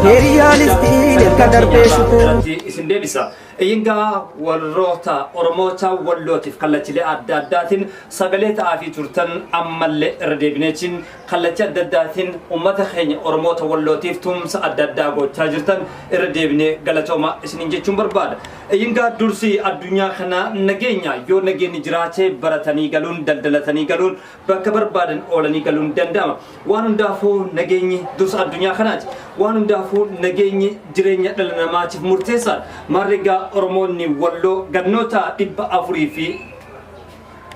Materialistiin erga darbee shufee. Isin deebisa. Egaa warroota Oromoota Wallootiif kallattiilee adda addaatiin sagalee ta'aafii turtan, ammallee irra deebineetiin kallattii adda addaatiin uummata keenya Oromoota Wallootiif tumsa adda addaa gochaa jirtan irra deebinee galatooma isiniin jechuun barbaada. Egaa dursi addunyaa kana nageenya. Yoo nageenyi jiraate, baratanii galuun, daldalatanii galuun, bakka barbaadan oolanii galuun danda'ama. Waan hundaafuu nageenyi dursa addunyaa kanaati. Waan hundaafuu nageenyi jireenya dhala namaatiif murteessaadha. Maarreegaa Oromoonni Walloo gannoota 400 fi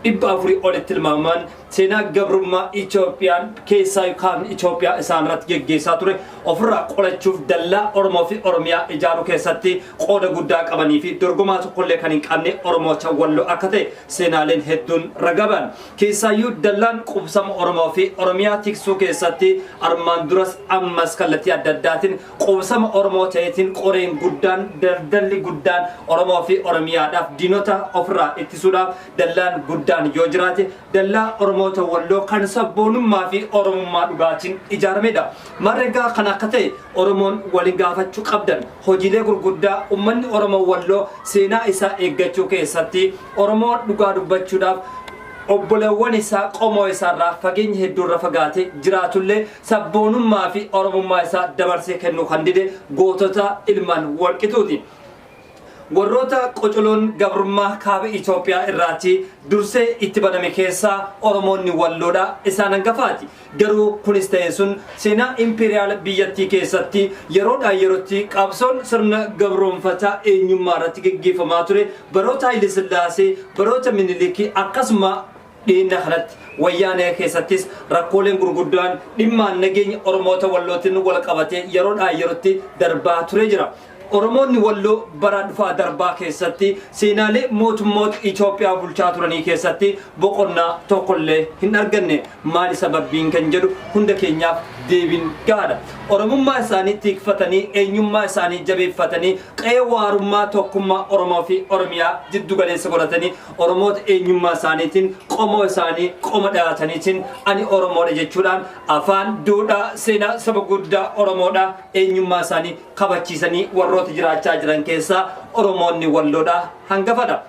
400 olitti tilmaaman seenaa gabrummaa Itoophiyaan keessaa yookaan Itoophiyaa isaan irratti geggeessaa ture ofirraa qolachuuf dallaa Oromoo fi Oromiyaa ijaaruu keessatti qooda guddaa qabanii fi dorgomaa tokkollee kan hin qabne Oromoota Walloo akka ta'e seenaaleen hedduun ragaban. Keessaayyuu dallaan qubsama Oromoo fi Oromiyaa tiksuu keessatti armaan duras ammas kallattii adda addaatiin qubsama Oromoo ta'eetiin qoreen guddaan, daldalli guddaan Oromoo fi Oromiyaadhaaf diinota ofirraa ittisuudhaaf dallaan guddaan yoo jiraate, dallaa Oromoota Walloo kan sabboonummaa fi Oromummaa dhugaatiin ijaaramedha. Marreegaa kan akka ta'e Oromoon waliin gaafachuu qabdan, hojiilee gurguddaa uummanni Oromoo Walloo seenaa isaa eeggachuu keessatti, Oromoo dhugaa dubbachuudhaaf obboleewwan isaa qomoo isaarraa fageenya hedduurra fagaatee jiraatullee sabboonummaa fi Oromummaa isaa dabarsee kennuu kan dide gootota ilmaan Warqituuti. Warroota qocoloon gabrummaa kaaba Itoophiyaa irraatti dursee itti baname keessaa Oromoonni Walloodha isaan hangafaati. Garuu kunis ta'e sun, seenaa imperiyaal biyyattii keessatti yeroodhaa yerootti qabsoon sirna gabroonfataa eenyummaa irratti geggeeffamaa ture baroota Haayile Sillaasee, baroota Minilikii, akkasuma dhiinna kanatti Wayyaanee keessattis rakkooleen gurguddaan dhimmaan nageenya Oromoota Wallootiin wal qabatee yeroodhaa yerootti darbaa ture jira. Oromoonni Walloo bara dhufaa darbaa keessatti seenaalee mootummoota Itoophiyaa bulchaa turanii keessatti boqonnaa tokkollee hin arganne. Maali sababbiin kan jedhu hunda keenyaaf deebiin gahaadha. Oromummaa isaanii tikfatanii, eenyummaa isaanii jabeeffatanii, qe'ee waarummaa tokkummaa Oromoo fi Oromiyaa jiddu galeessa godhatanii, Oromoota eenyummaa isaaniitiin qomoo isaanii qoma dhahataniitiin ani Oromoodha jechuudhaan afaan, duudhaa, seenaa saba guddaa Oromoodha eenyummaa isaanii kabachiisanii warroota jiraachaa jiran keessaa Oromoonni Walloodha hangafadha.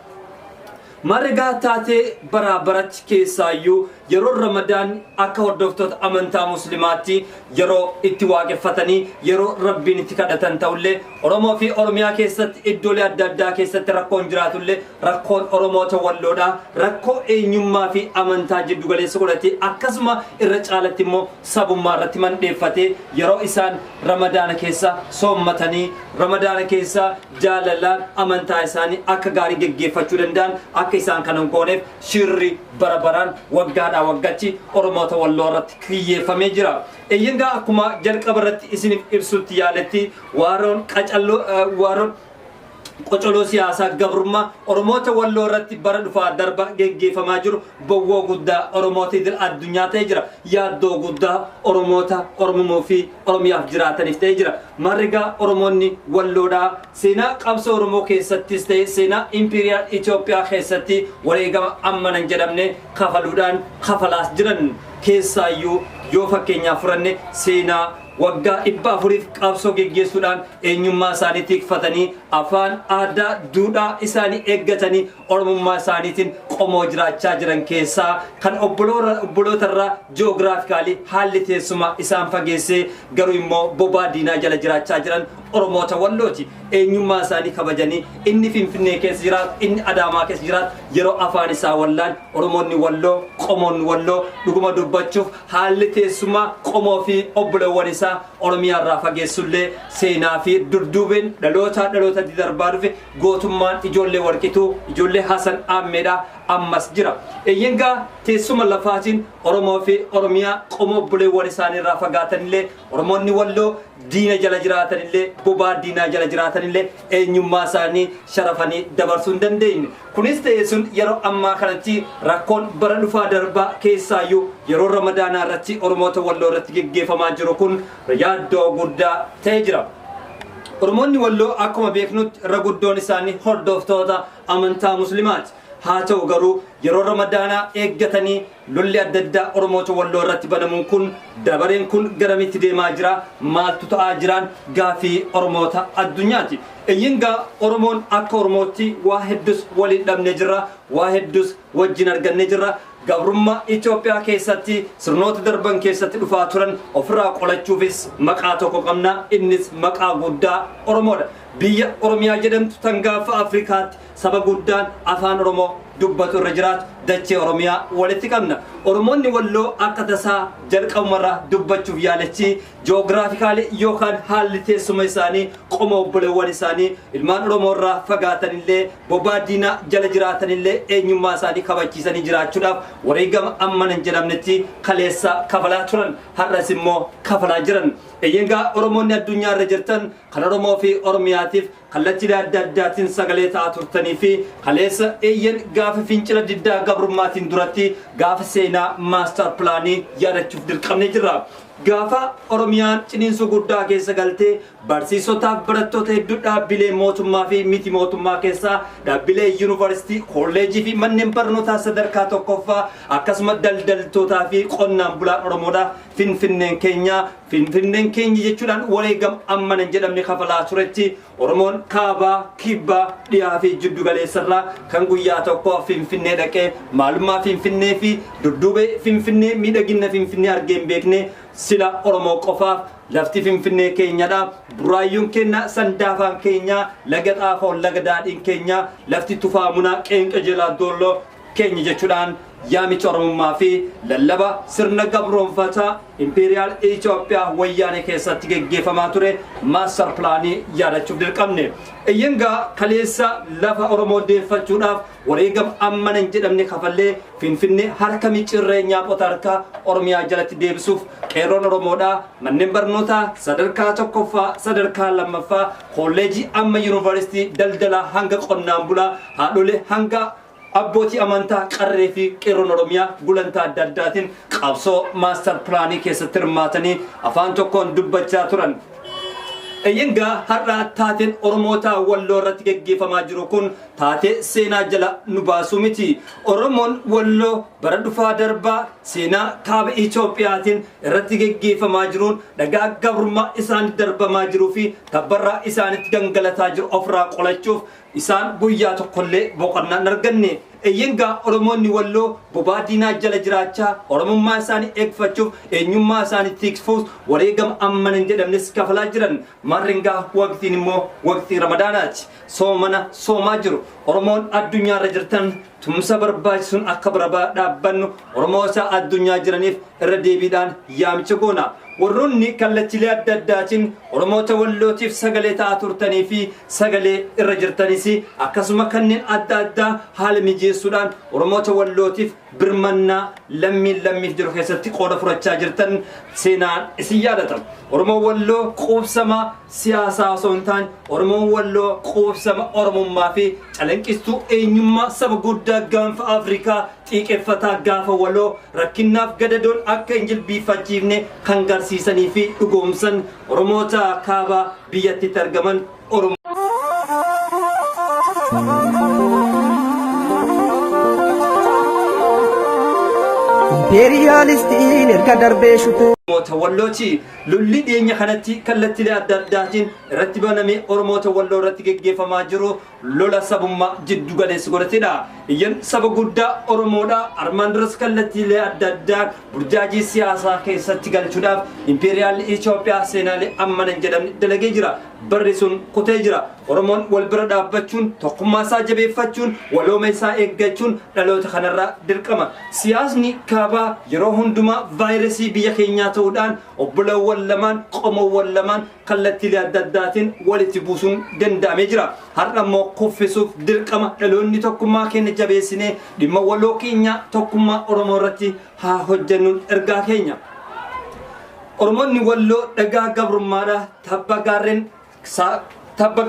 Margaa taatee baraa baratti keessaayyuu yeroo Ramadaan akka hordoftoota amantaa Muslimaatti yeroo itti waaqeffatanii, yeroo Rabbiin itti kadhatan ta'ullee, Oromoo fi Oromiyaa keessatti iddoolee adda addaa keessatti rakkoon jiraatullee, rakkoon Oromoota Walloodhaa rakkoo eenyummaa fi amantaa jiddu galeessa godhatee, akkasuma irra caalatti immoo sabummaa irratti mandheeffatee, yeroo isaan Ramadaana keessa soommatanii, Ramadaana keessa jaalalaan amantaa isaanii akka gaarii geggeeffachuu danda'an akka isaan kan hin gooneef shirri bara baraan waggaadhaa waggaatti Oromoota Walloo irratti kiyyeeffamee jira. Eeyyangaa akkuma jalqaba irratti isiniif ibsutti yaaletti, waaroon qacalloo, waaroon qocoloo siyaasaa gabrummaa Oromoota Walloo irratti bara dhufaa darba geggeeffamaa jiru bowwoo guddaa Oromoota idil addunyaa ta'ee jira. Yaaddoo guddaa Oromoota Oromoo fi Oromiyaaf jiraataniif ta'ee jira. Marrigaa Oromoonni Walloodhaa seenaa qabsoo Oromoo keessattis ta'e seenaa imperiyaal Itoophiyaa keessatti wareegama amma nan jedhamne kafaluudhaan kafalaas jiran. Keessaayyuu yoo fakkeenyaaf fudhanne, seenaa waggaa 400f qabsoo geggeessuudhaan eenyummaa isaanii tikfatanii, afaan, aadaa, duudhaa isaanii eeggatanii, Oromummaa isaaniitiin qomoo jiraachaa jiran keessaa kan obboloota irraa geographically haalli teessuma isaan fageessee garuu immoo bobaa diinaa jala jiraachaa jiran Oromoota Wallooti. Eenyummaa isaanii kabajanii, inni Finfinnee keessa jiraatu, inni Adaamaa keessa jiraatu yeroo afaan isaa wallaan, Oromoonni Walloo, qomoonni Walloo, dhuguma dubbachuuf haalli teessumaa qomoo fi obboleewwan isaa Oromiyaa irraa fageessullee, seenaa fi durduubeen dhaloota dhalootatti darbaa dhufe, gootummaan ijoollee Warqituu, ijoollee Hasan Aammeedha ammas jira. Eeyyangaa teessuma lafaatiin Oromoo fi Oromiyaa qomoo obboleewwan isaanii irraa fagaatanillee, Oromoonni Walloo diina jala jiraatanillee, bobaa diinaa jala jiraatanillee, eenyummaa isaanii sharafanii dabarsuu hin dandeenye. Kunis ta'e sun, yeroo ammaa kanatti rakkoon bara dhufaa darbaa keessaayyuu yeroo Ramadaanaa irratti Oromoota Walloo irratti geggeeffamaa jiru kun yaaddoo guddaa ta'ee jira. Oromoonni Walloo akkuma beeknutti irra guddoon isaanii hordoftoota amantaa Muslimaati. Haa ta'u garuu Yeroo Ramadaanaa eeggatanii lolli adda addaa Oromoota Walloo irratti banamuun kun dabareen kun garamitti deemaa jira? Maaltu ta'aa jiraan? Gaafii Oromoota addunyaati. Eeyyangaa Oromoon akka Oromootti waa hedduus waliin dhabnee jirra, waa hedduus wajjin argannee jirra. Gabrummaa Itoophiyaa keessatti sirnoota darban keessatti dhufaa turan ofirraa qolachuufis maqaa tokko qabna, innis maqaa guddaa Oromoodha. Biyya Oromiyaa jedhamtu tan gaafa Afrikaatti saba guddaan afaan Oromoo dubbatu irra jiraatu dachee Oromiyaa walitti qabna. Oromoonni Walloo akka tasaa jalqabumarraa dubbachuuf yaalachi ji'oogiraafikaalii yookaan haalli teessuma isaanii qoma obboleewwan isaanii ilmaan Oromoo irraa fagaatanillee bobaa diinaa jala jiraatanillee eenyummaa isaanii kabachiisanii jiraachuudhaaf wareegama amma hin jedhamnetti kaleessa kafalaa turan, har'as immoo kafalaa jiran. Eeyyangaa Oromoonni addunyaa irra jirtan kan Oromoo fi Oromiyaatiif kallattiilee adda addaatiin sagalee ta'aa turtanii fi kaleessa eeyyan gaafa fincila diddaa gabrummaatiin duratti gaafa seenaa maastar pilaanii yaadachuuf dirqamnee jirra. Gaafa Oromiyaan ciniinsuu guddaa keessa galtee barsiisotaaf barattoota hedduu dhaabbilee mootummaa fi miti mootummaa keessaa dhaabbilee yuunivarsiitii, kolleejii fi manneen barnootaa sadarkaa tokkoffaa akkasuma daldaltootaa fi qonnaan bulaan Oromoodha. Finfinneen keenya Finfinneen keenya jechuudhaan wareegama amma hin jedhamne kafalaa turetti Oromoon kaabaa, kibbaa, dhiyaa fi jiddu galeessarraa kan guyyaa tokko Finfinnee dhaqee maalummaa Finfinnee fi dudduubee Finfinnee miidhagina Finfinnee argee hin beekne sila Oromoo qofaaf lafti Finfinnee keenyadha. Buraayyuun keenya, sandaafaan keenya, laga xaafoon, laga daadhiin keenya, lafti tufaamunaa qeenqa jalaa doolloo keenya jechuudhaan yaamicha Oromummaa fi lallaba sirna gabroonfataa Impeeriyaal Itoophiyaa wayyaanee keessatti geggeeffamaa ture maastar pilaanii yaadachuuf dirqamne. Eeyyangaa kaleessa lafa Oromoo deeffachuudhaaf wareegama amma hin jedhamne kafallee Finfinnee harka micciirree nyaapota harkaa Oromiyaa jalatti deebisuuf qeerroon Oromoodhaa manneen barnootaa sadarkaa tokkoffaa, sadarkaa lammaffaa, kolleejii amma yuunivarsiitii daldalaa hanga qonnaan bulaa, haadholee hanga abbootii amantaa, qarree fi qeerroon Oromiyaa gulantaa adda addaatiin qabsoo maastar pilaanii keessatti hirmaatanii afaan tokkoon dubbachaa turan. Eeyyangaa har'a taateen Oromoota Walloo irratti geggeeffamaa jiru kun taatee seenaa jala nu baasu miti. Oromoon Walloo bara dhufaa darbaa seenaa kaaba Itoophiyaatiin irratti geggeeffamaa jiruun dhagaa gabrummaa isaanitti darbamaa jiruu fi tabbarraa isaanitti gangalataa jiru ofirraa qolachuuf isaan guyyaa tokkollee boqonnaa hin arganne. Eeyyangaa Oromoonni Walloo bobaa diinaa jala jiraachaa Oromummaa isaanii eegfachuuf eenyummaa isaanii tiksuuf wareegama amma hin jedhamnes kafalaa jiran. Marringaa waqtiin immoo waqtii Ramadaanaati. Soomana soomaa jiru. Oromoon addunyaarra jirtan tumsa barbaachisuun akka bira dhaabbannu Oromoota addunyaa jiraniif irra deebiidhaan yaamicha goona. Warroonni kallattiilee adda addaatiin Oromoota Wallootiif sagalee ta'aa turtanii fi sagalee irra jirtanis akkasuma kanneen adda addaa haala mijeessuudhaan Oromoota Wallootiif birmannaa lammiin lammiif jiru keessatti qooda fudhachaa jirtan seenaan isin yaadata. Oromoon Walloo quubsama siyaasaa osoo hin taane Oromoon Walloo quubsama Oromummaa fi calanqistuu eenyummaa saba guddaa gaanfa Afrikaa xiiqeffataa gaafa waloo rakkinnaaf gadadoon akka hin jilbiiffachiifne kan garsiisanii fi dhugoomsan Oromoota kaabaa biyyattitti argaman Oromoo. Impeeriyaalistiin erga darbee shutee. Oromoota Wallooti. Lolli dhiyeenya kanatti kallattiilee adda addaatiin irratti banamee Oromoota Walloo irratti geggeeffamaa jiru lola sabummaa jiddu galeessa godhatedha. Iyyan saba guddaa Oromoodha. Armaan duras kallattiilee adda addaa burjaajii siyaasaa keessatti galchuudhaaf Impeeriyaalli Itoophiyaa seenaalee amma hin jedhamne dalagee jira. Barri sun kutee jira. Oromoon wal bira dhaabbachuun, tokkummaa isaa jabeeffachuun, walooma isaa eeggachuun dhaloota kanarraa dirqama. Siyaasni kaabaa yeroo hundumaa vaayirasii biyya keenyaa ta'uudhaan obbolawwan lamaan, qomoowwan lamaan kallattiilee adda addaatiin walitti buusuun danda'amee jira. Har'a immoo kuffisuuf dirqama dhaloonni tokkummaa keenya jabeessinee dhimma waloo keenyaa tokkummaa Oromoo irratti haa hojjennuun ergaa keenya. Oromoonni Walloo dhagaa gabrummaadha tabba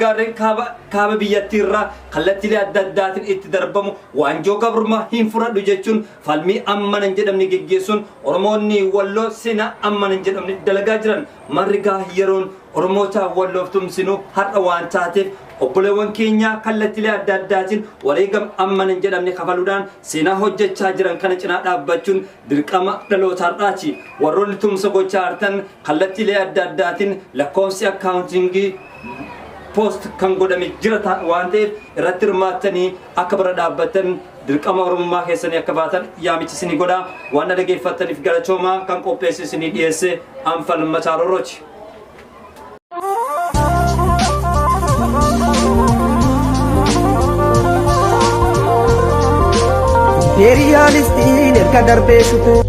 gaarreen kaaba biyyattii irraa kallattiilee adda addaatiin itti darbamu waanjoo gabrummaa hin fudhadhu jechuun falmii amma hin jedhamne geggeessuun Oromoonni Walloo seenaa amma hin jedhamne dalagaa jiran. Marrigaa yeroon Oromoota Walloof tumsinu har'a waan taateef Obboleewwan keenya kallattiilee adda addaatiin wareegama amman hin jedhamne kafaluudhaan seenaa hojjechaa jiran kana cinaa dhaabbachuun dirqama dhaloota har'aati. Warroonni tumsa gochaa jirtan kallattiilee adda addaatiin lakkoofsi akkaawuntingii post kan godhame jira waan ta'eef irratti hirmaattanii akka bira dhaabbattan dirqama Oromummaa keessanii akka baatan yaamichi isinii godha. Waan na dhageeffattaniif galatoomaa. Kan qopheesse isinii dhiyeesse Anfal Mataarorrooti. Impeeriyaalistiin erga darbee shutee.